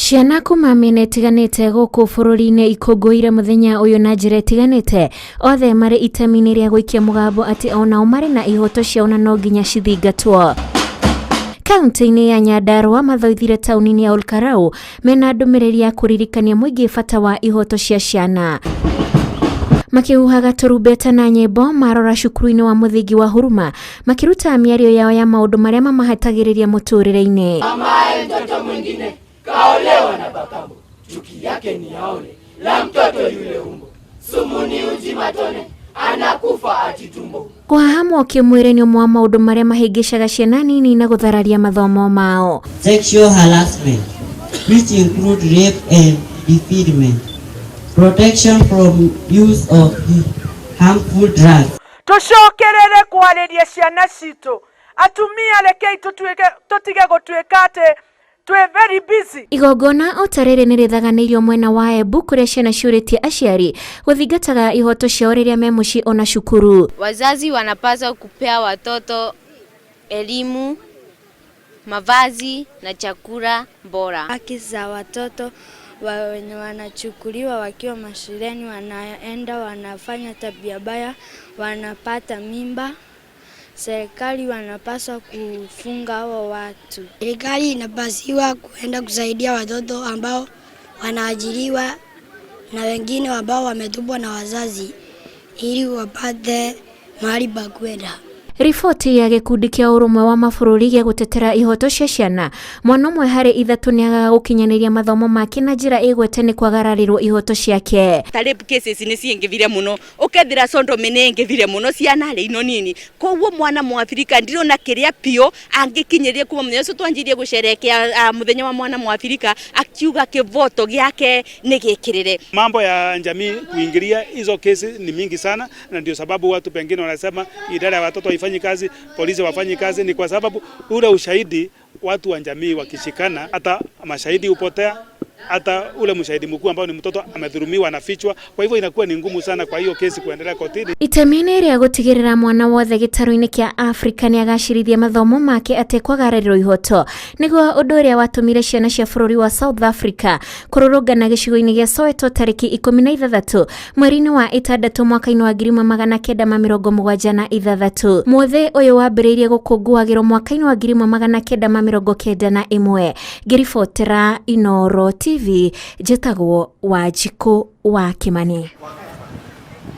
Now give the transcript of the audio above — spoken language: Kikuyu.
Ciana kuma mĩena ĩtiganĩte gũkũ bũrũri-inĩ ikũngũĩire mũthenya ũyũ na njĩra ĩtiganĩte, othe marĩ itemi-inĩ rĩa gũikia mũgambo atĩ onao marĩ na ihoto ciao na no nginya cithingatwo. Kaunti-inĩ ya Nyandarua mathoithire taũni-inĩ ya Olkalau mena ndũmĩrĩri ya kũririkania mũingĩ bata wa ihoto cia ciana. Makĩhuhaga tũrumbeta na nyĩmbo marora cukuru-inĩ wa mũthingi wa Huruma makĩruta mĩario yao ya maũndũ marĩa mamahatagĩrĩria mũtũrĩre-inĩ. Mamaye mtoto mwingine kaolewa na Bakambo, chuki yake ni aone la mtoto yule umbo, sumu ni uji matone, anakufa ati tumbo. Kũhahamwo kĩmwĩrĩ nĩ ũmwe wa maũndũ marĩa mahĩngĩcaga ciana nini na gũthararia mathomo mao. Sexual harassment, which include rape and defilement, protection from use of harmful drugs. Tũcokerere kwarĩria ciana citũ. Atumia, rekei tũtuĩke, tũtige gũtuĩka atĩ twĩ very busy. Igongona o ta rĩrĩ nĩ rĩthaganĩirio mwena wa Embu kũrĩa ciana ciũrĩtie aciari gũthingataga ihoto ciao rĩrĩa me mũciĩ ona cukuru. Wazazi wanapaswa kupea watoto elimu, mavazi na chakula bora. Haki za watoto wenye wanachukuliwa wakiwa mashuleni, wanaenda wanafanya tabia baya, wanapata mimba. Serikali wanapaswa kufunga hao watu. Serikali inapasiwa kuenda kusaidia watoto ambao wanaajiriwa na wengine ambao wametupwa na wazazi ili wapate mahali pa kwenda. Riboti ya gĩkundi kĩa ũrũmwe wa mabũrũri gĩa gũtetera ihoto cia ciana, mwana ũmwe harĩ ithatũ nĩagaga gũkinyanĩria mathomo make na njĩra ĩgwete nĩ kwagararĩrwo ihoto ciake. Ta rape cases nĩ ciingĩvire mũno, ũkethira sodomy nĩ ĩngĩvire mũno ciana rĩ ino nini. Koguo mwana Mwafrika ndirona kĩrĩa piũ angĩkinyĩria kuma mũthenya ũcio twanjirie gũcerekea mũthenya wa mwana Mwafrika akiuga kĩvoto gĩake nĩ gĩkĩrĩre. Mambo ya jamii kuingilia hizo kesi ni mingi sana, na ndio sababu watu pengine wanasema idara ya watoto haifanyi kazi, polisi wafanyi kazi, ni kwa sababu ule ushahidi, watu wa jamii wakishikana, hata mashahidi hupotea, hata ule mshahidi mkuu ambao ni mtoto amedhulumiwa anafichwa. Kwa hivyo inakuwa ni ngumu sana kwa hiyo kesi kuendelea kotini. Itemi-inĩ rĩa gũtigĩrĩra mwana wothe gĩtarũ-inĩ kĩa Afrika nĩagacĩrithia mathomo make atekwagararĩrwo ihoto nĩguo ũndũ ũrĩa watũmire ciana cia bũrũri wa South Africa kũrũrũngana gĩcigo-inĩ gĩa Soweto tarĩki 16 mweri-inĩ wa ĩtandatũ mwaka-inĩ wa 1976. Mũthĩ ũyũ wambĩrĩirie gũkũngũagĩrwo mwaka-inĩ wa 1991. Ngĩribotera Inooro TV, njĩtagwo Wanjikũ wa Kĩmani.